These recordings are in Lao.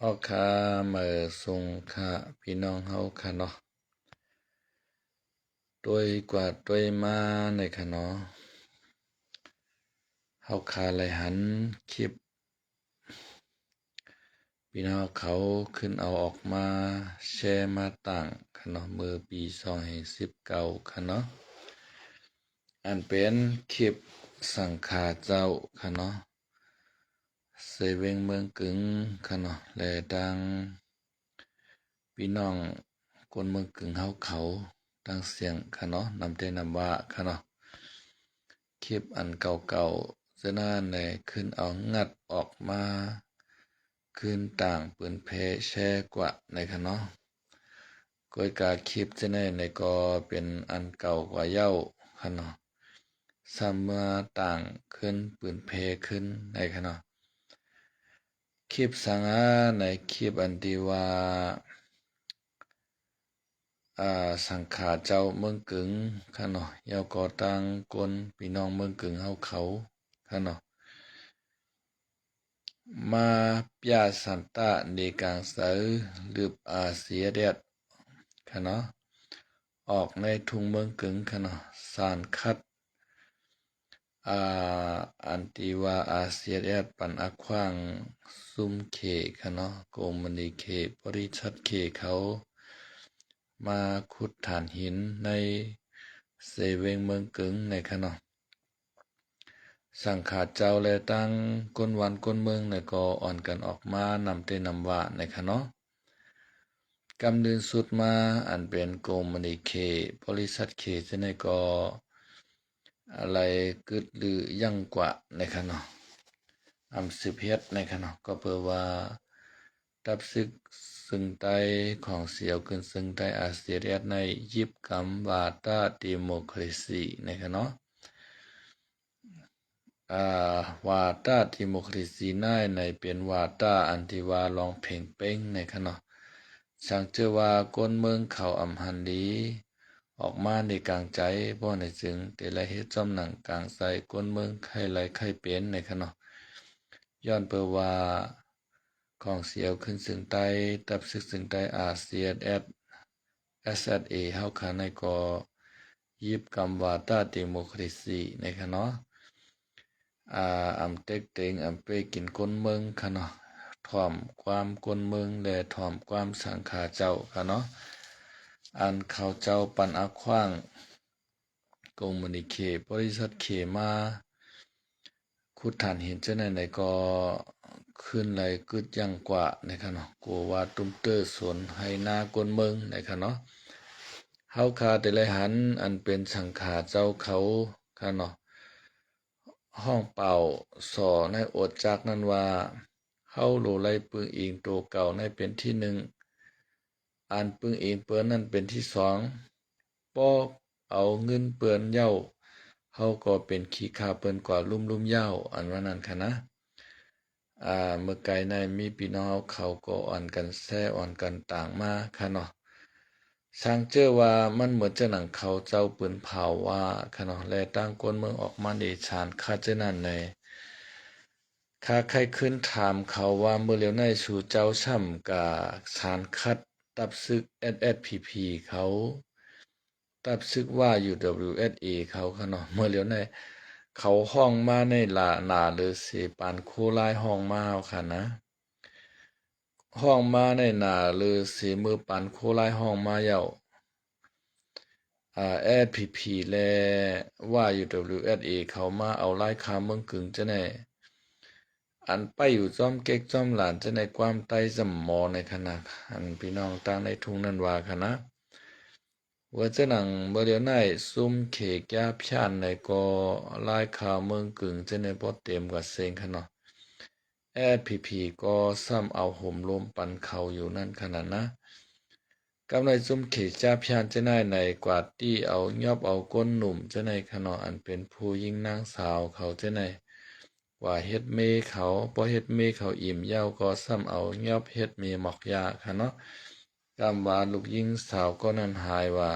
ອອກຄ່າ ມາສົ່ງຄ່າພີ່ນ້ອງເຮົາຄ່ະເນາະ ໂດຍກວ່າໂດຍມາໃນຄ່ະເນາະ ເຮົາຄ່າໄດ້ຫັນຄລິບ ພີ່ນ້ອງເຂົາຂຶ້ນເອົາອອກມາແຊມາຕັ້ງຄ່ະເນາະ ເມື່ອປີສອງພັນສິບເກົ້າຄ່ະເນາະ ອັນເປັນຄລິບສັງຂາເຈົ້າຄ່ະເນາະ ເຊເວັງເມືອງກຶງຄ່ະເນາະ ແລະ ທັງ ພີ່ນ້ອງຄົນເມືອງກຶງເຮົາເຂົາ ທັງສຽງຄ່ະເນາະ ນຳແຕ່ນຳວ່າຄ່ະເນາະ ຄລິບອັນເກົ່າໆ ຈະນັ້ນໄດ້ຂຶ້ນເອົາງັດອອກມາ ຄືນຕ່າງປືນແຜ່ແຊກວ່າໃນຄ່ະເນາະ ກວດກາຄລິບຈະໄດ້ໃນກໍເປັນອັນເກົ່າກວ່າເຍົາຄ່ະເນາະ ຊ້ຳມາຕ່າງຄືນ ປືນແຜ່ຄືນໃນຄ່ະເນາະ ຄລິບສັງຫາໃນຄລິບອັນທີ່ວ່າ ອາ ສັງຂາເຈົ້າເມືອງກຶງຄ່ະເນາະ ແລ້ວກໍຕັ້ງກົນພີ່ນ້ອງເມືອງກຶງເຮົາເຂົາຄ່ະເນາະ ມາປຽສັນຕະເນກາງໄຊ ຫຼື ອາຊີເອັສເອັສ ຄ່ະເນາະ ອອກໃນທຸງເມືອງກຶງຄ່ະເນາະ ສານຂັດ ອາ ອັນທີ່ວ່າ ອາຊີເອັສເອັສ ປັນອາຂວາງຊຸມເຂຄ່ະເນາະ ໂກງມະນີເຂ ບໍລິສັດເຂເຂົາ ມາຂຸດຖ່ານຫີນໃນເຊເວັງເມືອງກຶງໃນຄ່ະເນາະ ສັງຂາເຈົ້າ ແລະ ຕັ້ງຄົນບ້ານຄົນເມືອງໃນກໍອ່ອນກັນອອກມານຳແຕ່ນຳວ່າໃນຄ່ະເນາະ ກຳເນີນສຸດມາ ອັນເປັນໂກງມະນີເຂ ບໍລິສັດເຂຈະໄດ້ກໍ ໄລກຶດລືຢັ້ງກວ່າໃນຄ່ະເນາະ ອຳສືບເຮັດໃນຄ່ະເນາະ ກໍເພາະວ່າ ດັບຊຶກເຊິ່ງໃຕ້ ຂອງສຽວຂຶ້ນເຊິ່ງໃຕ້ ອາຊີເອັສເອັສ ໃນຢິບກຳວາຕາດີໂມຄຣາຊີໃນຄ່ະເນາະ ອາ ວາຕາດີໂມຄຣາຊີໃນ ໃນເປັນວາຕາອັນທີ່ວ່າລອງເພງເປັງໃນຄ່ະເນາະ ສັງເຈີວ່າຄົນເມືອງເຂົາອຳຫັນດີ ອອກມາໃນກາງໃຈ ບໍ່ໃນຈຶ່ງ ແຕ່ລະເຮັດຈອມໜັງກາງໃສ ຄົນເມືອງໃຄ່ໄລໃຄ່ເປັນໃນຄ່ະເນາະ ຍ້ອນເພາະວ່າ ຂອງສຽວຂຶ້ນເຊິ່ງໃຕ້ ດັບຊຶກເຊິ່ງໃຕ້ ອາຊີເອັສເອັສ ເອັສເອັສເອ ເຮົາຂ້າໃນກໍ ຢິບກຳວາຕາດີໂມຄຣາຊີໃນຄ່ະເນາະ ອາ ອຳເຕັກເຕັງ ອຳເປ້ກິນຄົນເມືອງຄ່ະເນາະ ຖ່ອມຄວາມຄົນເມືອງ ແລະ ຖ່ອມຄວາມສັງຂາເຈົ້າຄ່ະເນາະ ອັນເຂົາເຈົ້າປັນອາຂວາງ ກົງມະນີເຂ ບໍລິສັດເຂມາ ຂຸດຖ່ານຫີນຈະໄດ້ໃນກໍ ຄືນໄລກຶດຢັ້ງກວ່າໃນຄ່ະເນາະ ກົວວ່າຕຸ້ມເຕີສວນໄຮ່ນາຄົນເມືອງໃນຄ່ະເນາະ ເຮົາຂ້າໄດ້ໄລຫັນ ອັນເປັນສັງຂາເຈົ້າເຂົາຄ່ະເນາະ ຮ້ອງເປົ່າສໍໃນອົດຈັກນັ້ນວ່າ ເຮົາໂລໄລປຶງອີງໂຕເກົ່າໃນເປັນທີໜຶ່ງ ອັນປຶງອີງເປີ້ນນັ້ນເປັນທີສອງ ບໍ່ເອົາເງິນເປີ້ນເຍົາ ເຮົາກໍເປັນຂີ້ຂ້າເປີ້ນກວ່າລຸ່ມໆເຍົາ ອັນວ່ານັ້ນຄ່ະນະ ອາ ເມື່ອໄກໃນມີພີ່ນ້ອງເຮົາເຂົາກໍອ່ອນກັນແຊອ່ອນກັນຕ່າງມາຄ່ະເນາະ ສັງເຈີວ່າມັນເໝືອນຈະໜັງເຂົາເຈົ້າປືນເຜົາວ່າຄ່ະເນາະ ແລະ ຕ່າງຄົນເມືອງອອກມາເດຊານຂາດຈະນັ້ນໃນ ຂ້າໄຄຂຶ້ນຖາມເຂົາວ່າ ເມື່ອລຽວໃນສູ່ເຈົ້າຊ້ຳກະສານຂັດ ດັບຊຶກ ເອສເອສພີພີ ເຂົາ ດັບຊຶກວ່າ ຢູດັບເບິນຢູເອັສເອ ເຂົາຄ່ະເນາະ ເມື່ອລຽວໃນເຂົາຮ້ອງມາໃນລາ ໜ້າເລີເສປານໂຄລາຍຮ້ອງມາເຮົາຄ່ະນະ ຮ້ອງມາໃນໜ້າເລີເສເມີປານໂຄລາຍຮ້ອງມາເຍົາ ອາ ເອສເອສພີພີ ແລະ ວ່າ ຢູດັບເບິນຢູເອັສເອ ເຂົາມາເອົາລາຍຄາເມືອງກຶງຈະໄດ້ ອັນໄປຢູ່ຈອມເກັກຈອມຫຼານຈະໄດ້ ຄວາມໄຕຈຳໝໍໃນຂະນະ ອັນພີ່ນ້ອງຕ່າງໃນທຸງນັ້ນວ່າຂະນະ ເວອຈະໜັງເມື່ອດຽວໃນຊຸມເຂກາພຽນໃນກໍລາຍຄາເມືອງກຶງຈະໄດ້ບໍ່ເຕັມກວ່າເສັງຂະເນາະ ເອສເອສພີພີ ກໍຊ້ຳເອົາໂຫມລົມປັນເຂົາຢູ່ນັ້ນຂະນະນະ. ກັບໃນຊຸມເຂຈາພຽນຈະໄດ້ໃນກວາດຕີເອົາ ຍອບເອົາກົ້ນໜຸ່ມຈະໄດ້ຂະເນາະ ອັນເປັນຜູ້ຍິງນາງສາວເຂົາຈະໄດ້ກວ່າເຮັດເມເຂົາ ພໍເຮັດເມເຂົາອີ່ມເຍົາກໍຊ້ຳເອົາຍອບເຮັດເມໝອກຢາຂະເນາະ. ກຳວ່າລູກຍິງສາວກໍນັ້ນຫາຍວ່າ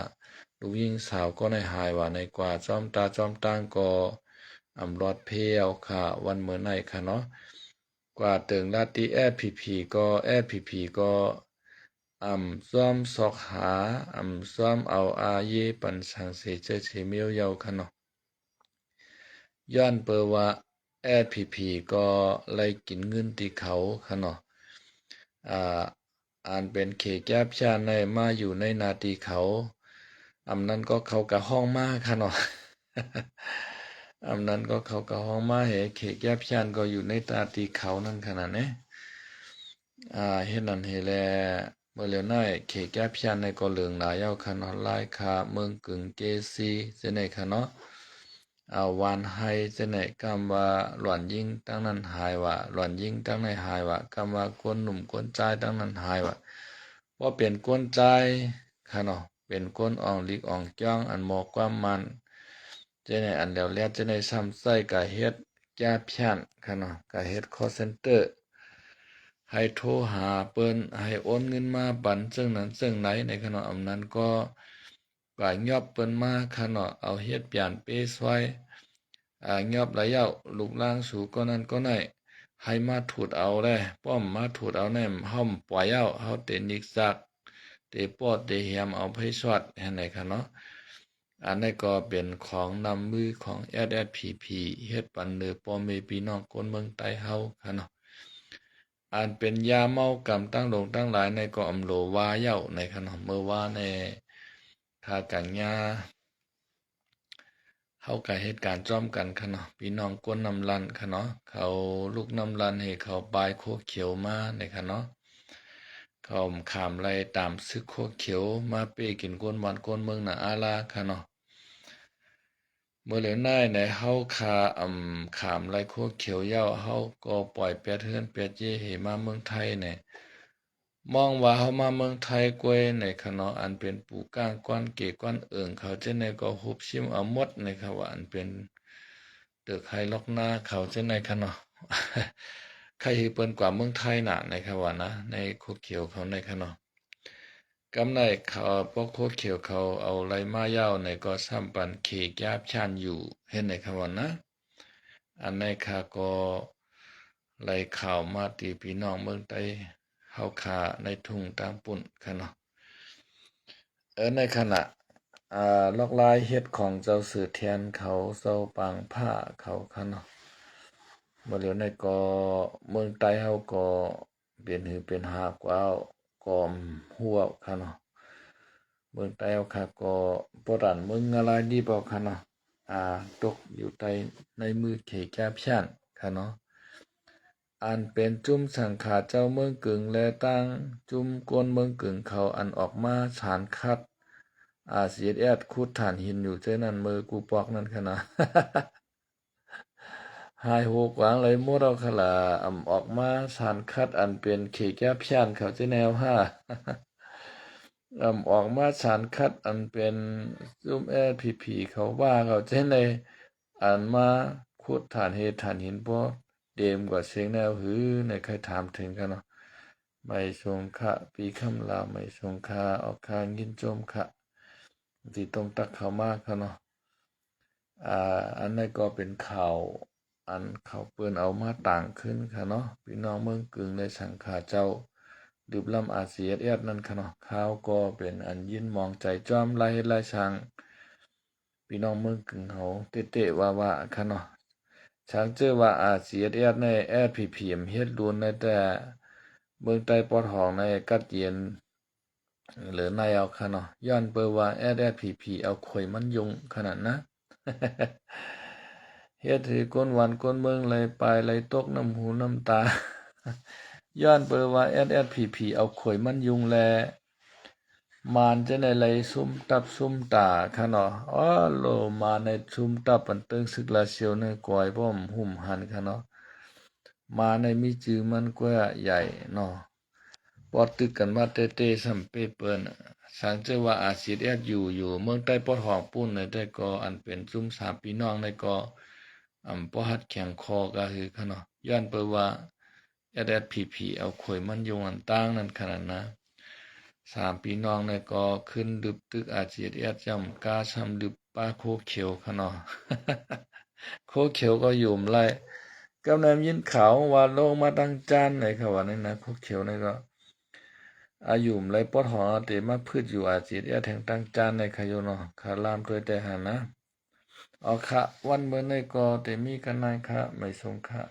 ລູກຍິງສາວກໍໄດ້ຫາຍວ່າໃນກວ່າຈອມຕາຈອມຕາງກໍອຳລອດເພວຂະວັນເມີໄນຂະເນາະ. ກວ່າເຖິງລັດທີ່ ແອສພີພີ ກໍ ແອສພີພີ ກໍອຳຊອມຊອກຫາ ອຳຊອມເອົາອາເຢປັນສັງເສເຈີເຊມຽວເຍົາຄະເນາະ. ຍ້ອນເປີວ່າ ແອສພີພີ ກໍໄລ່ກິນເງິນທີ່ເຂົາຄະເນາະ. ອາ ອັນເປັນເຂກແກ້ພຽນໃນມາຢູ່ໃນໜ້າທີ່ເຂົາ ອຳນັ້ນກໍເຂົາກະຮ້ອງມາຄະເນາະ. ອຳນັ້ນກໍເຂົາກະຮ້ອງມາ ເຫ ເຂກແກ້ພຽນກໍຢູ່ໃນໜ້າທີ່ເຂົານັ້ນຂະໜາດນີ້ ອາ ເຮັດນັ້ນເຮັດແລ ເມື່ອແລ້ວໃນເຂກແກ້ພຽນໃນກໍເຫຼືອງຫຼາຍເອົາຄະເນາະ ລາຍຄາເມືອງກຶງເກຊີ ຈັ່ງໃດຄະເນາະ. ອາ ວານໄຮຈັ່ງໃດ ກຳວ່າຫຼວນຍິງທາງນັ້ນຫາຍຫວາ ຫຼວນຍິງທາງໃນຫາຍຫວາ ກຳວ່າຄົນໜຸ່ມຄົນຊາຍທາງນັ້ນຫາຍຫວາ ບໍ່ເປັນຄົນຈ່າຍຄະເນາະ ເປັນຄົນອອງລິກອອງຈ້ອງ ອັນໝໍກວາມໝັ້ນ ຈັ່ງໃດ ອັນແຫຼວແຫຼດຈັ່ງໃດ ຊ້ຳໃຊ້ກະເຮັດແກ້ພຽນຄະເນາະ ກະເຮັດຄໍເຊັນເຕີ ໃຫ້ໂທຫາເພິ່ນ ໃຫ້ໂອນເງິນມາປັນ ເຊິ່ງນັ້ນເຊິ່ງໃດໃນຄະເນາະ. ອຳນັ້ນກໍ ກະຫຍອບເພິ່ນມາຄະເນາະ ເອົາເຮັດປຽນເປຊ່ອຍ ອາ ຫຍອບລະເຍົາ ລູກຫຼານສູກໍນັ້ນກໍໄດ້ ໃຫ້ມາຖູດເອົາແລ ປ້ອມມາຖູດເອົາແນມ ເຮົາບໍ່ປ່ອຍເອົາ ເຮົາເຕະນິກຊັກ ເຕະປ້ອເຕະແຮມ ເອົາໄຟຊອດຫັ້ນໃດຄະເນາະ. ອັນໃດກໍເປັນຂອງນ້ຳມືຂອງ ແອສແອສພີພີ ເຮັດປັນເໜີພໍ່ແມ່ພີ່ນ້ອງຄົນເມືອງໃຕ້ເຮົາຄະເນາະ. ອັນເປັນຢາເມົາກຳຕັ້ງຫຼົງຕັ້ງຫຼາຍໃນກໍອຳໂລວ່າເຍົາໃນຄະເນາະ ເມື່ອວານໃນ ຂ້າກັນຍາ ເຮົາກະເຮັດການຈ້ອມກັນຄະເນາະ ພີ່ນ້ອງກົນນ້ຳລັນຄະເນາະ ເຂົາລຸກນ້ຳລັນໃຫ້ເຂົາປາຍໂຄຂຽວມາໃນຄະເນາະ ເຂົາຂ້າມໄລ່ຕາມຊຶກໂຄຂຽວ ມາເປ້ກິນກົນບ້ານກົນເມືອງນາອາລາຄະເນາະ. ເມື່ອແລ້ວໃນໃນເຮົາຂ້າ ອຳ ຂ້າມໄລ່ໂຄຂຽວເຍົາ ເຮົາກໍປ່ອຍແປດເຮືອນແປດເຢໃຫ້ມາເມືອງໄທໃນ ມອງວ່າເຮົາມາເມືອງໄທກວຍໃນຄະເນາະ ອັນເປັນປູກ້າງກ້ອນເກກ້ອນເອີງເຂົາຈັ່ງໃດກໍຮຸບຊິມເອົາໝົດໃນຄະວ່າ ອັນເປັນຕຶກໄຮ່ລັອກນາເຂົາຈັ່ງໃດຄະເນາະ ໃຄຄືເພິ່ນກວ່າເມືອງໄທນະໃນຄະວ່ານະ ໃນໂຄຂຽວເຂົາໃນຄະເນາະ. ກຳໃນເຂົາ ພວກໂຄຂຽວເຂົາເອົາໄລ່ມາເຍົາໃນກໍຊ້ຳປັນເຂກຢາພຽນຢູ່ເຫັນໃນຄະວ່ານະ. ອັນໃນຂ້າກໍໄລ່ຂ່າວມາຕີພີ່ນ້ອງເມືອງໃຕ້ເຮົາຂ້າໃນທຸ່ງຕ່າງປຸ້ນຄະເນາະ. ເອີ ໃນຂະນະ ອາ ລອກລາຍເຮັດຂອງເຈົ້າເສືອແທນເຂົາ ເຈົ້າປາງພ້າເຂົາຄະເນາະ ເມື່ອແລ້ວໃນກໍເມືອງໃຕ້ເຮົາກໍເປັນຫືເປັນຫາກວ່າ ກໍຮູ້ເອົາຄະເນາະ. ເມືອງໃຕ້ເຮົາຂ້າກໍບໍ່ຕັນເມືອງງາລາຍດີບເອົາຄະເນາະ ອາ ຕົກຢູ່ໃຕ້ໃນມືເຂກຢາພຽນຄະເນາະ. ອັນເປັນຈຸ້ມສັງຂາເຈົ້າເມືອງກຶງ ແລະ ຕ່າງຈຸ້ມກົນເມືອງກຶງເຂົາ ອັນອອກມາສານຂັດ ອາ ຊີເອັສເອັສ ຂຸດຖ່ານຫີນຢູ່ເທື່ອນັ້ນ ເມີກູປອກນັ້ນຄະນະ ຫາຍໂຮກວາງໄຫຼໝົດເອົາຄະລະ ອຳ ອອກມາສານຂັດ ອັນເປັນເຂກຢາພຽນເຂົາຈະແນວຫາ ອຳ ອອກມາສານຂັດ ອັນເປັນຊຸມ ແອສພີພີ ເຂົາວ່າເຂົາຈະໃນ ອັນມາຂຸດຖ່ານເຫດຖ່ານຫີນບໍ່ເຕັມກວ່າເຊງແນວຫື ໃນໃຄຖາມເຖິງຄະເນາະ. ໄມສົງຄະ ປີຄຳລາວ ໄມສົງຄະ ອອກຄາງຍິນຊົມຄະ ທີ່ຕົງຕັກເຂົ້າມາຄະເນາະ. ອາ ອັນນັ້ນກໍເປັນຂ່າວ ອັນເຂົາເປີ້ນເອົາມາຕາງຂຶ້ນຄະເນາະ ພີ່ນ້ອງເມືອງກຶງ ແລະ ສັງຂາເຈົ້າ ດື່ມລຳ ອາ ຊີເອັສເອັສ ນັ້ນຄະເນາະ. ຂ່າວກໍເປັນອັນຍິນມອງໃຈຈ້ອມ ຫຼາຍເຮັດຫຼາຍສ້າງ ພີ່ນ້ອງເມືອງກຶງເຮົາເຕະໆວ່າໆຄະເນາະ. ສາງເຈີວ່າ ອາ ຊີເອັສເອັສ ໃນ ແອສພີພີ ເຮັດລຸນໃນແຕ່ເມືອງໃຕ້ປອດຫ້ອງໃນກັດເຢັນ ເຫຼືອໃນເອົາຄະເນາະ ຍ້ອນເປີວ່າ ແອສແອສພີພີ ເອົາຂວຍມັນຍຸງຂະໜາດນະ ເຮັດໃຫ້ຄົນບ້ານຄົນເມືອງໄຫຼປາຍໄຫຼຕົກນ້ຳຫູນ້ຳຕາ ຍ້ອນເປີວ່າ ແອສແອສພີພີ ເອົາຂວຍມັນຍຸງແລ ມານຈະໄດ້ໄຫຼຊຸມຕັບຊຸມຕາຄະເນາະ. ໂອ້ໂລ ມານໃນຊຸມຕັບ ອັນເຕີງສຶກລາຊຽວໃນກອຍພ້ອມຫຸ້ມຫັນຄະເນາະ. ມານໃນມີຈື່ມັນກວ່າໃຫຍ່ເນາະ ບໍ່ຕຶກກັນມາແຕ່ເຕຊ້ຳເປເປີນ. ສາງເຈີວ່າ ອາ ຊີເອັສເອັສ ຢູ່ ຢູ່ເມືອງໃຕ້ປອດຫ້ອງປຸ້ນໃນແຕ່ກໍ ອັນເປັນຊຸມສາມພີ່ນ້ອງໃນກໍ ອຳ ບໍ່ຮັດແຂງຄໍກະຫືຄະເນາະ ຍ້ອນເປີວ່າ ແອສແອສພີພີ ເອົາຂວຍມັນຍຸງອັນຕ່າງນັ້ນຂະໜາດນະ. ສາມພີ່ນ້ອງໃນກໍຂຶ້ນດຶບຕຶກ ອາ ຊີເອັສເອັສ ຈ້ຳກ້າຊ້ຳດຶບປາໂຄຂຽວຄະເນາະ. ໂຄຂຽວກໍຢູ່ບໍ່ໄດ້ ກຳນຳຍິນຂ່າວວ່າລົງມາຕັ້ງຈານໃນຄະ ວ່ານີ້ນະ ພວກຂຽວນີ້ກໍ ອາຍຸມໄລປອດຫອງເຕມາພືດຢູ່ ອາເຈດແອດ ແຫ່ງຕັ້ງຈານໃນຄະຢູ່ເນາະ ຄະລາມໂດຍແຕ່ຫັ້ນນະ. ເອົາຄະ ວັນມື້ນີ້ກໍເຕມີກັນນາຍຄະ ໄໝສົງຄະ.